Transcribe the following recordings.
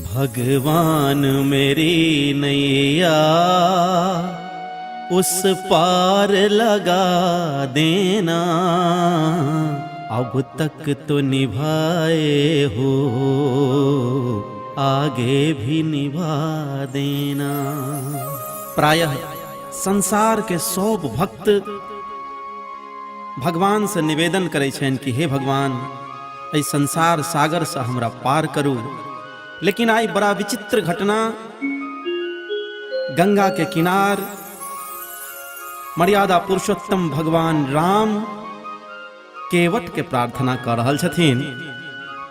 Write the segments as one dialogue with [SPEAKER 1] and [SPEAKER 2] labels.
[SPEAKER 1] भगवान मेरी नैया उस पार लगा देना, अब तक तो निभाए हो आगे भी निभा देना। प्रायः संसार के सब भक्त भगवान से निवेदन करै छनि कि हे भगवान, एहि संसार सागर से हमरा पार करू। लेकिन आइ बड़ा विचित्र घटना, गंगा के किनार मर्यादा पुरुषोत्तम भगवान राम केवट के प्रार्थना कर रहल छथिन।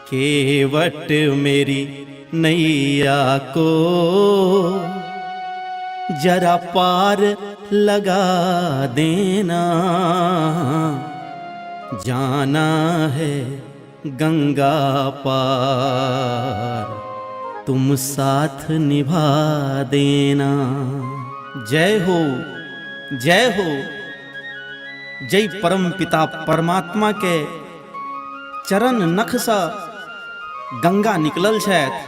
[SPEAKER 1] केवट मेरी नैया को जरा पार लगा देना, जाना है गंगा पार तुम साथ निभा देना। जय हो, जय हो। जय परम पिता परमात्मा के चरण नखसँ गंगा निकलल छथि,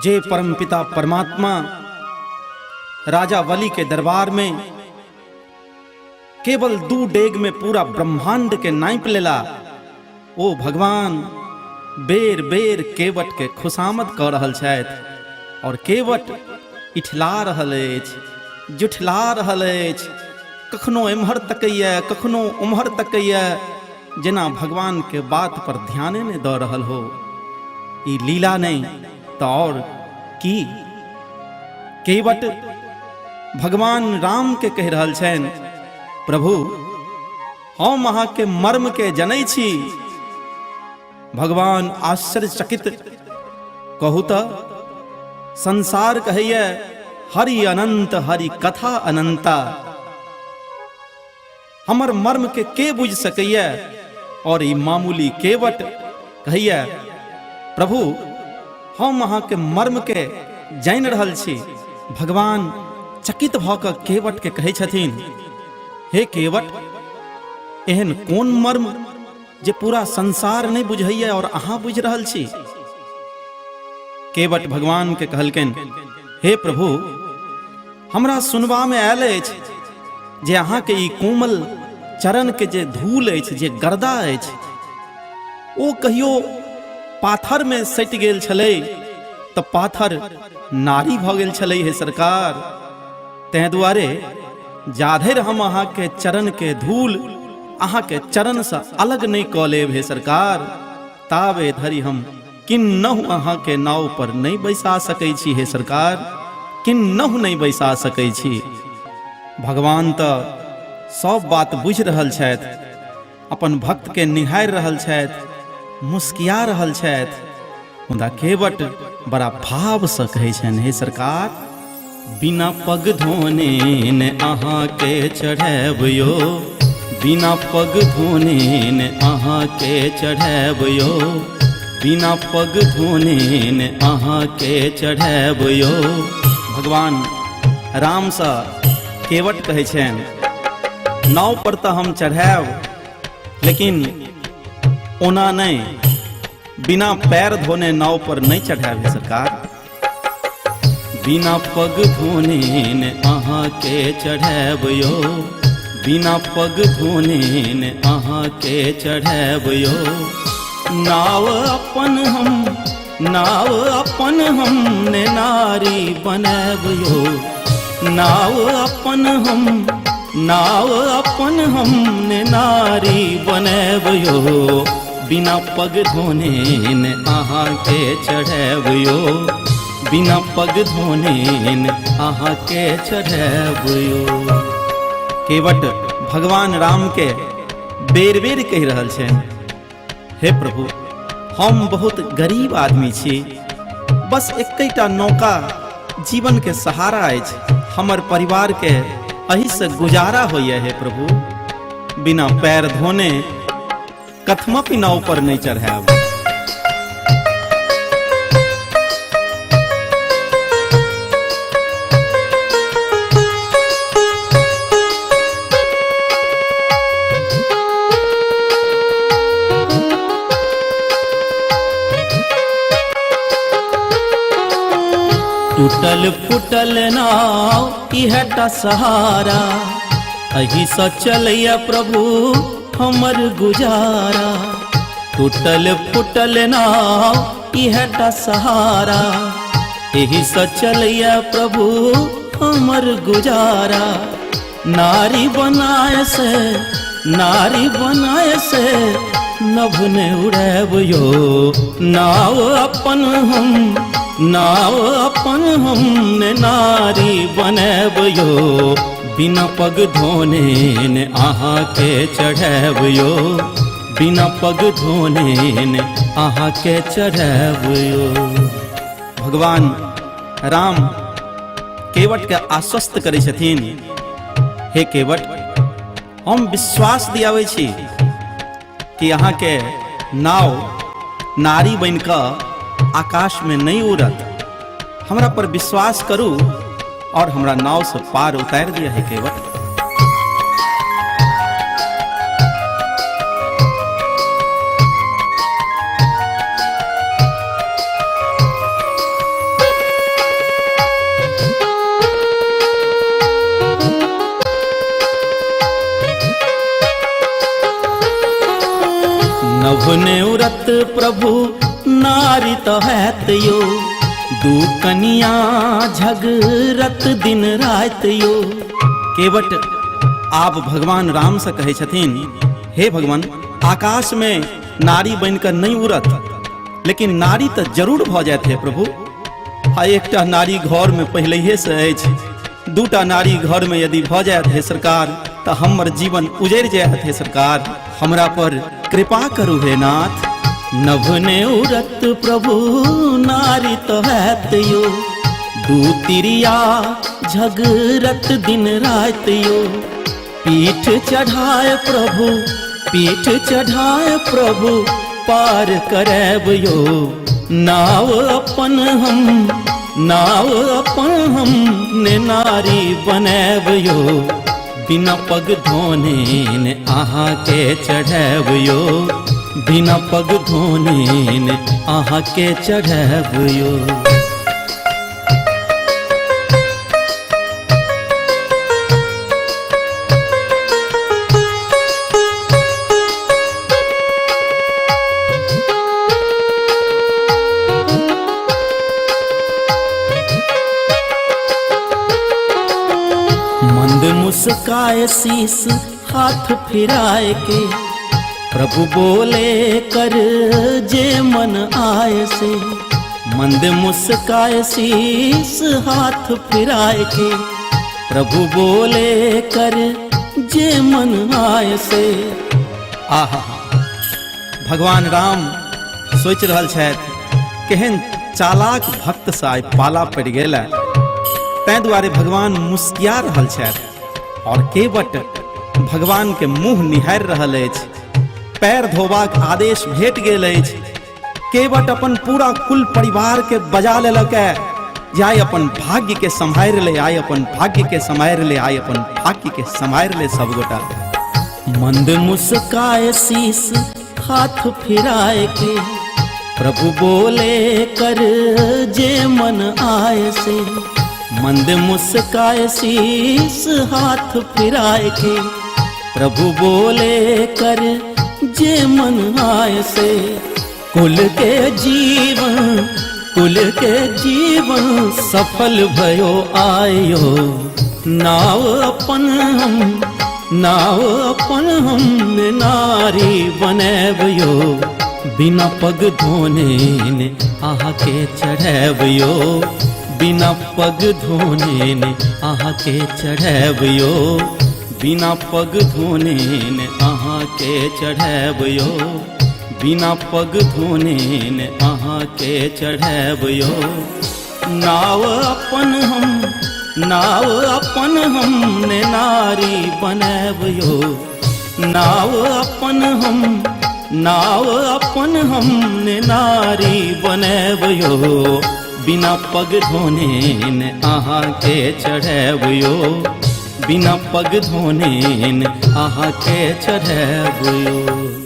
[SPEAKER 1] जे परम पिता परमात्मा राजा बलि के दरबार में केवल 2 डेग में पूरा ब्रह्मांड के नापि लेला, ओ भगवान बेर बेर केवट के खुशामद कऽ रहल छथि और केवट इठला रहल अछि, जुठला रहल अछि, कखनो एम्हर तकैया कखनो ओम्हर तकैया, जेना भगवान के बात पर ध्याने नहि दऽ रहल हो। ई लीला नहि तऽ और की। केवट भगवान राम के कहि रहल छनि, प्रभु हम अहाँके मर्म के जनै छी। भगवान आश्चर्यचकित, कहू तऽ संसार कहैया हरि अनंत हरि कथा अनंता, हमर मर्म के बुझि सकैया? और ई मामूली केवट कहैया, प्रभु हम अहाँके मर्म के जानि रहल छी। भगवान चकित भऽ कऽ केवट के कहै छथिन, हे केवट, एहन कोन मर्म जे पूरा संसार नहि बुझैया और अहाँ बुझि रहल छी? केवट भगवान के कहलकनि, हे प्रभु, हमरा सुनबा में आयल अछि जे अहाँके ई कोमल चरण के जे धूल अछि, जे गर्दा अछि, ओ कहियो पाथर में सटि गेल छलै तऽ पाथर नारी भऽ गेल छलै। हे सरकार, तैं दुआरे जाधरि हम अहाँके चरण के धूल अहाँके चरणसँ अलग नहि कऽ लेब हे सरकार, ताबे धरि हम किन्नहु अहाँके नाव पर नहि बैसा सकै छी। हे सरकार, किन्नहु नहि बैसा सकै छी। भगवान तऽ सब बात बुझि रहल छथि, अपन भक्तके निहारि रहल छथि, मुस्किया रहल छथि, मुदा केवट बड़ा भावसँ कहै छनि, हे सरकार, बिना पग धोने ने अहाँके चढ़ायब यो, बिना पग धोने ने अहाँके चढ़ायब यो, बिना पग धोने ने अहाँके चढ़ायब यो। भगवान रामसँ केवट कहै छनि, नाव पर तऽ हम चढ़ायब, लेकिन ओना नहि, बिना पैर धोने नाव पर नहि चढ़ायब हे सरकार। बिना पग धोने ने अहाँके चढ़ायब यो, बिना पग धोने ने अहाँके चढ़ायब यो। नाव अपन हम, नाव अपन हम ने नारी बनायब यो, नाव अपन हम, नाव अपन हम ने नारी बनायब यो, बिना पग धोने ने अहाँके चढ़ायब यो, बिना पग धोने ने अहाँके चढ़ायब यो। केवट भगवान राम के बेर बेर कहि रहल छनि, हे प्रभु, हम बहुत गरीब आदमी छी, बस एकटा नौका जीवन के सहारा अछि, हमर परिवार के एहि से गुजारा होइए। हे प्रभु, बिना पैर धोने कथमपि नाव पर नहीं चढ़ायब। टूटल फूटल नाव इएह टा सहारा, एहिसँ चलैया प्रभु हमर गुजारा। टूटल फूटल नाव इएह टा सहारा, एहिसँ चलैया प्रभु हमर गुजारा। नारी बनाय से, नारी बनाय से नभ ने उड़ायब यो, नाव अपन हम, नाव अपन हम ने नारी बनायब यो, बिना पग धोने ने अहाँके चढ़ायब यो, बिना पग धोने ने अहाँके चढ़ायब यो। भगवान राम केवट के आश्वस्त करै छथिन, हे केवट, हम विश्वास दियाबै छी कि अहाँके नाव नारी बनि कऽ आकाशमे नहि उड़त। हमरा पर विश्वास करू और हमरा नाव से पार उतारि दिअ हे केवट। नभ ने उड़त प्रभु नारी तो हैत यो, दू कनिया झगरत दिन रात यो। केवट आब भगवान राम से कहै छथिन, हे भगवान, आकाश में नारी बनकर नहीं उड़त, लेकिन नारी तऽ जरूर भऽ जायत हे प्रभु। आ एकटा नारी घरमे पहिलहिए से अछि, दूटा नारी घरमे यदि भऽ जायत हे सरकार, तऽ हमर जीवन उजड़ि जायत हे सरकार, हमरा पर कृपा करू हे नाथ। नभ ने उड़त प्रभु नारी तो हैत यो, दू तिरिया झगरत दिन रात यो। पीठ चढ़ाए प्रभु, पीठ चढ़ाए प्रभु पार करैब यो, नाव अपन हम, नाव अपन हम ने नारी बनैब यो, बिना पग धोने ने अहाँके चढ़ैब यो, बिना पग धोने ने अहाँके चढ़ैब यो। मंद मुस्काए शीस हाथ फिराए के, प्रभु बोले कर जे मन आए से। मंद मुस्काए शीस हाथ फिराए के, प्रभु बोले कर जे मन आए से। आहा, भगवान राम सोचि रहल छथि, केहन चालाक भक्त से आइ पाला पड़ि गेल है। तैं दुआरे भगवान मुस्किया रहल छथि और केवट भगवान के मुंह निहारि रहल अछि। पैर धोबाक आदेश भेट गेल अछि। केवट अपन पूरा कुल परिवार के बजा लेलक है जे आइ अपन भाग्य के सम्हारि ले, आइ अपन भाग्य के सम्हारि ले, आइ अपन भाग्य के सम्हारि ले सब गोटा। मंद मुस्काए शीस हाथ फिराए के, प्रभु बोले कर जे मन आए से। मंद मुस्काए शीस हाथ फिराए के, प्रभु बोले कर जे मन आए से। कुल के जीवन, कुल के जीवन सफल भयो आयो, नाव अपन हम, नाव अपन हम नारी बनैब यो, बिना पग धोने ने अहाँके चढ़ैब यो, बिना पग धोने ने अहाँके चढ़ैब यो, बिना पग धोने ने अहाँके चढ़ैब यो, बिना पग धोने ने अहाँके चढ़ैब यो। नाव अपन हम, नाव अपन हम ने नारी बनैब यो, नाव अपन हम, नाव अपन हम ने नारी बनैब यो, बिना पग धोने ने अहाँके चढ़ैब यो, बिना पग धोने ने अहाँके चढ़ैब यो।